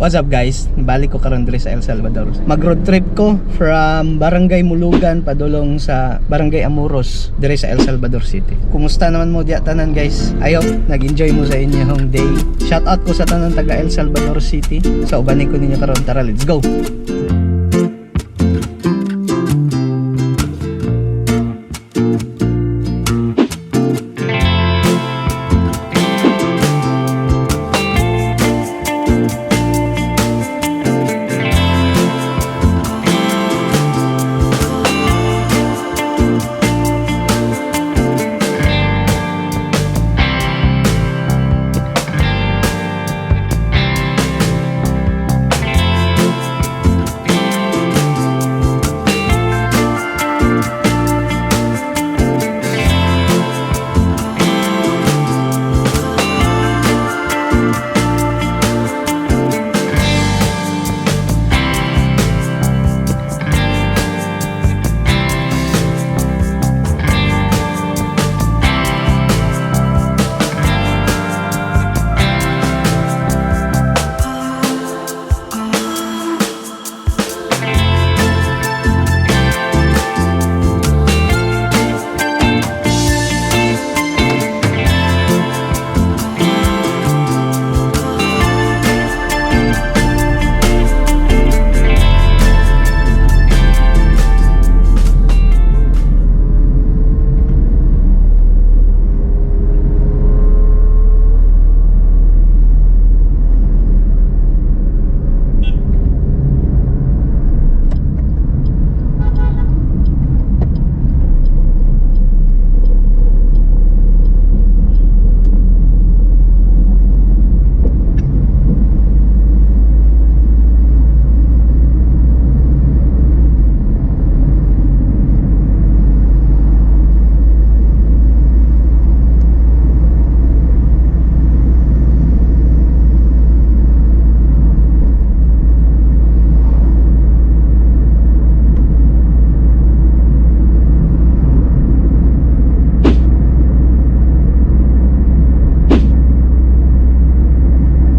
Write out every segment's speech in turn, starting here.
What's up, guys? Balik ko karon diri sa El Salvador. Mag road trip ko from Barangay Molugan padulong sa Barangay Amoros diri sa El Salvador City. Kumusta naman mo diya tanan, guys? I hope nag-enjoy mo sa inyong day. Shout out ko sa tanan taga El Salvador City. Sa ubanin ko ninyo karon. Tara, let's go.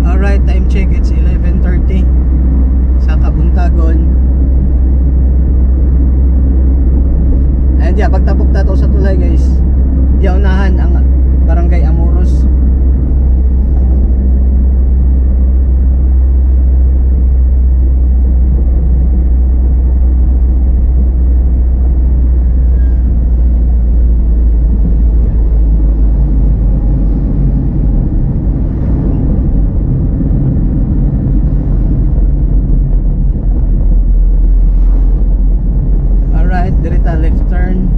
Alright, time check. It's 11:30 sa Kabuntagon. And yeah, pagtapok ta to sa tulay, guys. Di unahan ang Barangay Amoros. Alright, dirita left turn.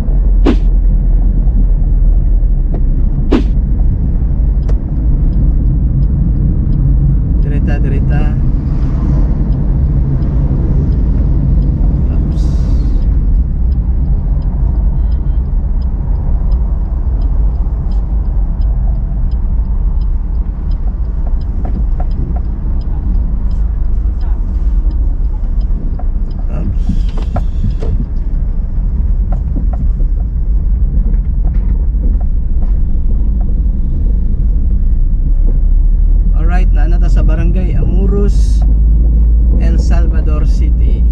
Dirita, dirita. Oops. Oops. Alright, naa na ta sa Barangay Amoros, El Salvador City.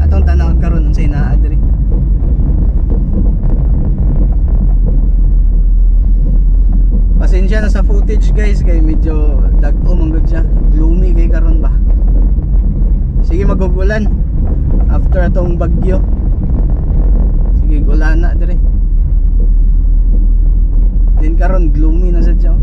Atong tanawon karon unsay naa diri. Pasensya na sa footage, guys, kay medyo dag-o man gud siya. Gloomy kay karon ba. Sige, magugulan after atong bagyo. Sige, ulan na dire. Din karon gloomy na sad siya, oh.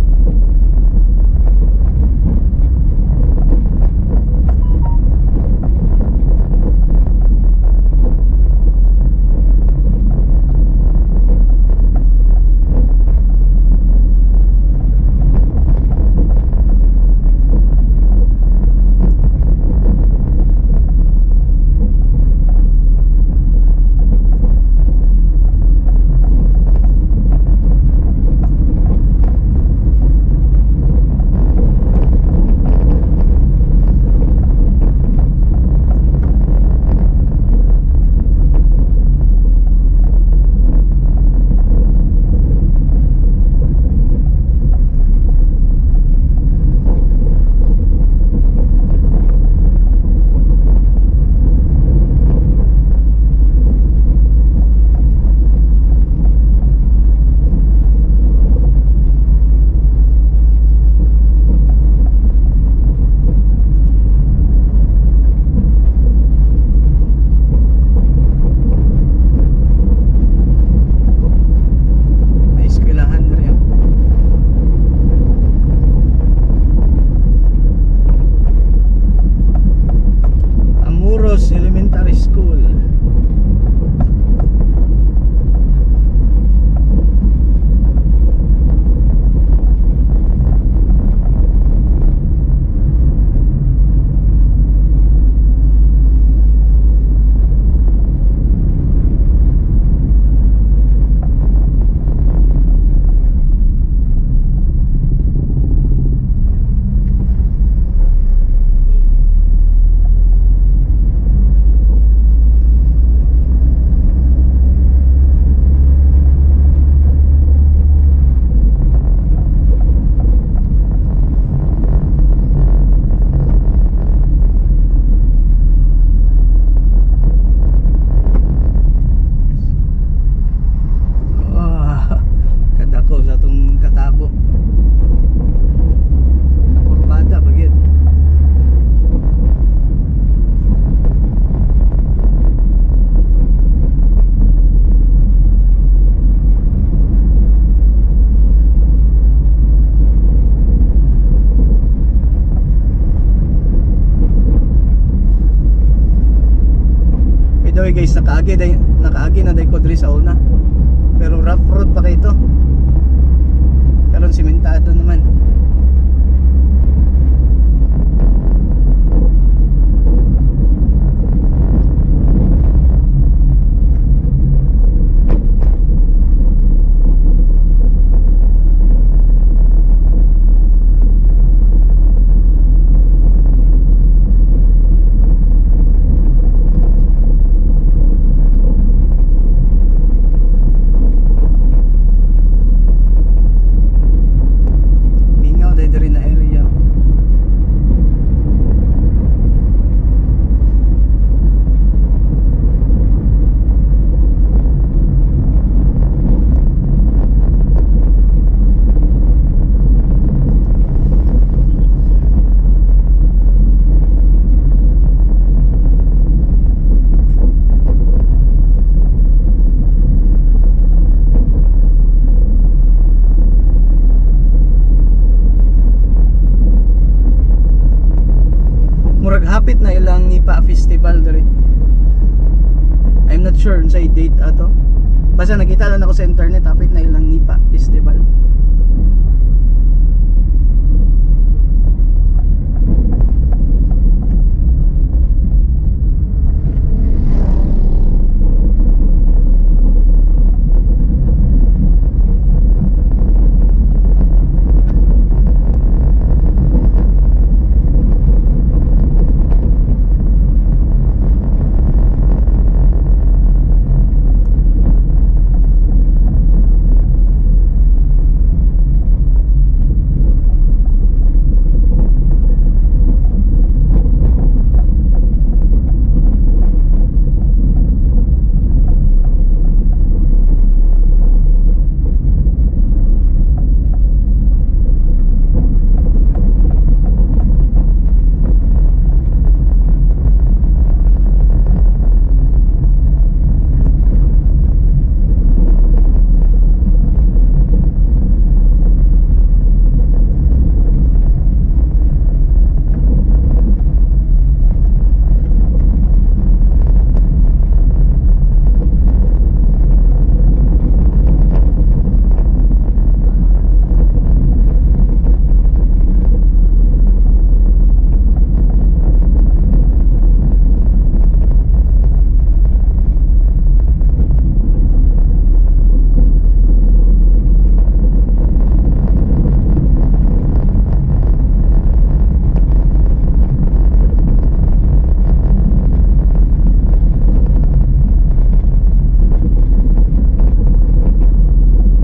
the way guys, nakaagi na day ko diri sa una. Pero rough road pa kay ito. Karon simentado naman. Mingaw day diri na area. Murag hapit na ilang Nipa Festival diri. I'm not sure unsay date ato. Basta nakita lang ako sa internet, hapit na ilang Nipa Festival.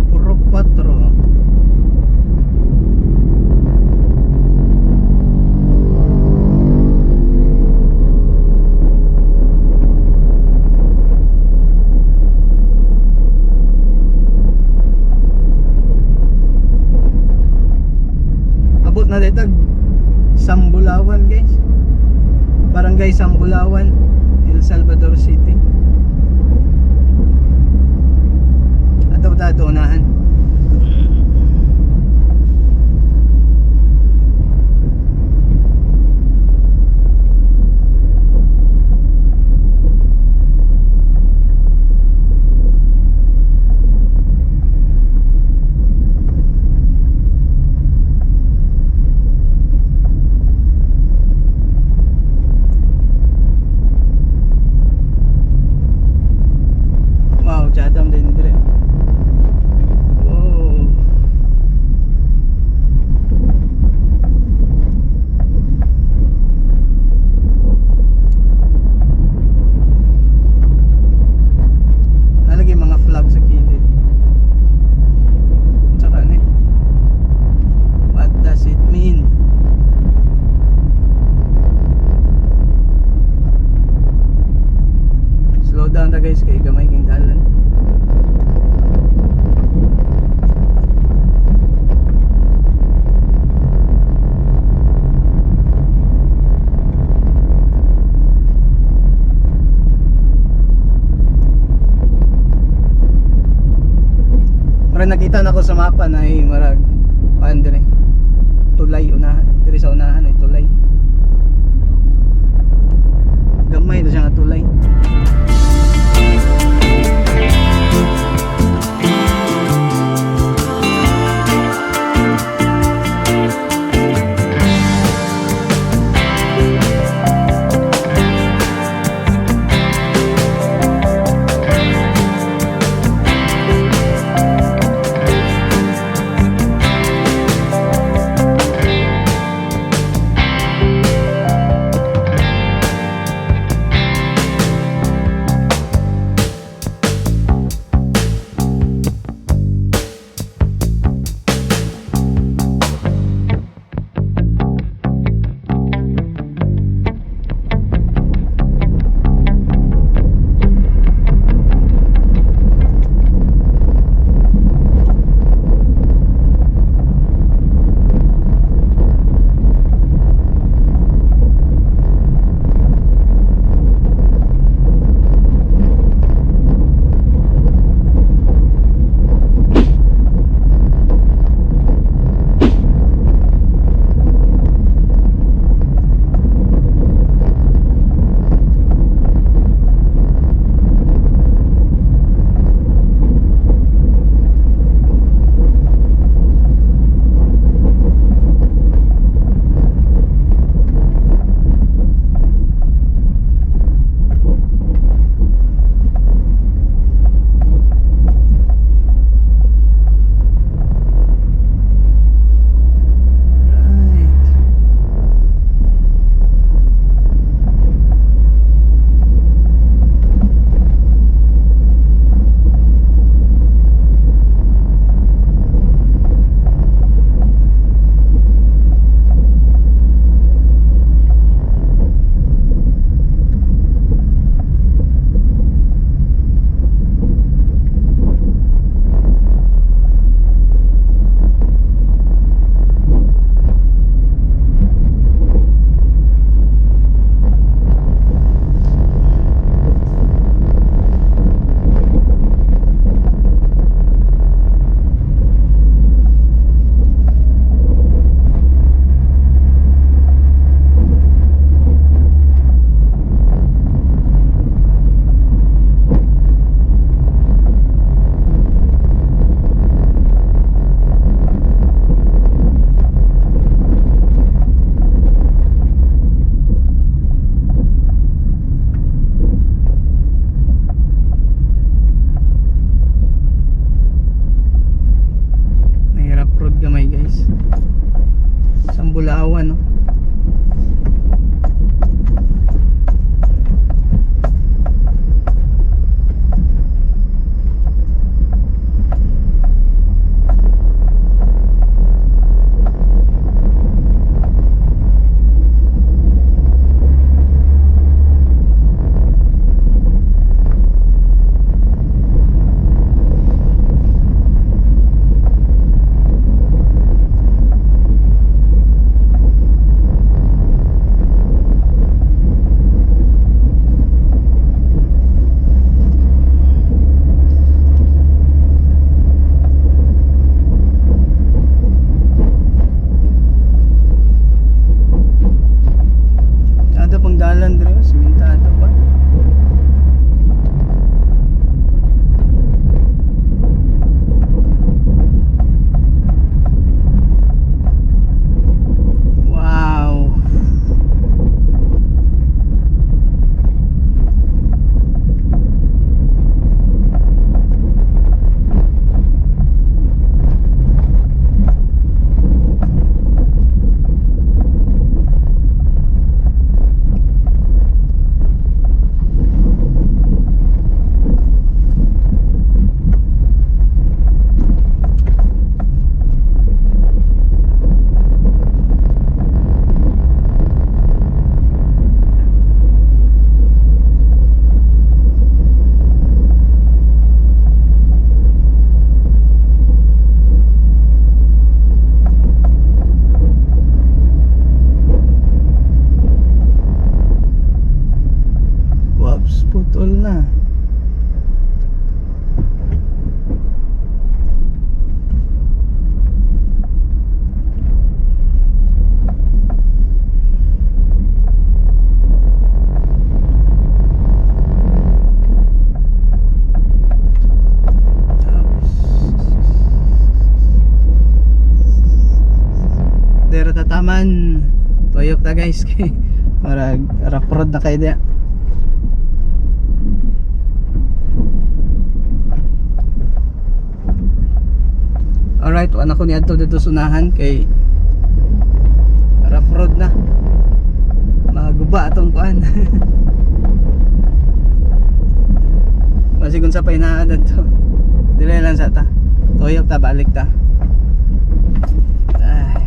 Purok 4. Abot na dito Sambulawan, guys. Barangay Sambulawan, El Salvador City. Ato ta ato unahan. Wow, jadam din dire. Wow. Nalagay mga flag sa kilid. Tsaka ano eh. What does it mean? Slow down ta guys, kay gamay king dalan. Murag nakita na ko sa mapa na ay marag kuan dire. Tulay unahan, dire sa unahan ay tulay. Gamay na siya nga tulay. Sambulawan, no? Ada pang dalan diri, oh, simentado pa. Wow. Whoops, putol na. Tapos, dero tataman. Tuyok ta, guys, kay para rough road na kayo diya. Alright, wala ko niadto dito sunahan kay rough road na. Maguba atong kuan. Masigon sa painaan dito. Dili lang sa ta. Tuyok ta, balik ta. Ay.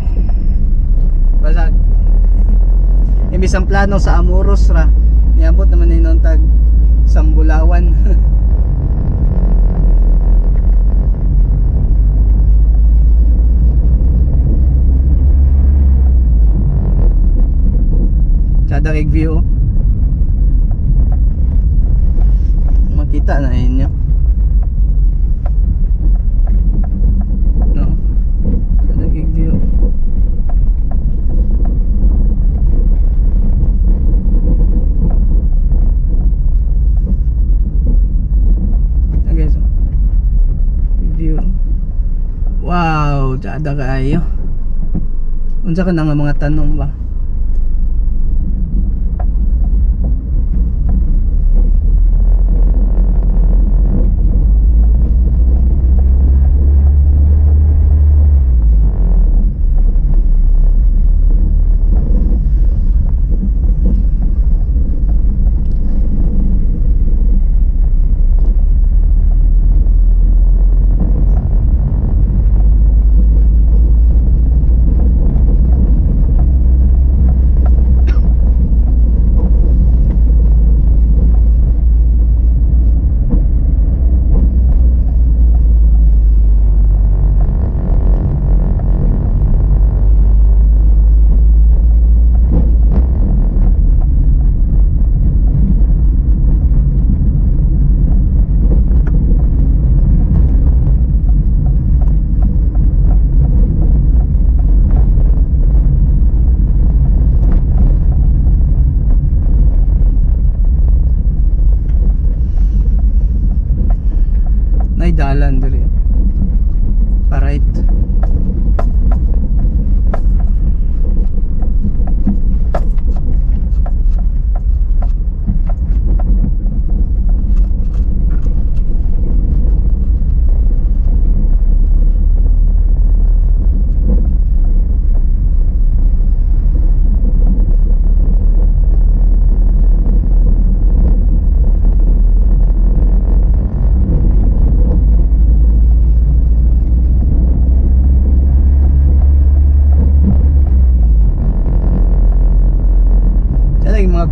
Basag. Imbis ang plano sa Amoros ra, niabot naman ni tag Sambulawan. Tsada kay view, oh. Makita na inyo. No. Tsada kay view. Ayan, guys, oh. View. Wow, tsada kaayo. Unsa ka na nga mga tanom ba?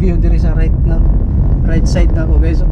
view diri sa right nga right side na ako, guys.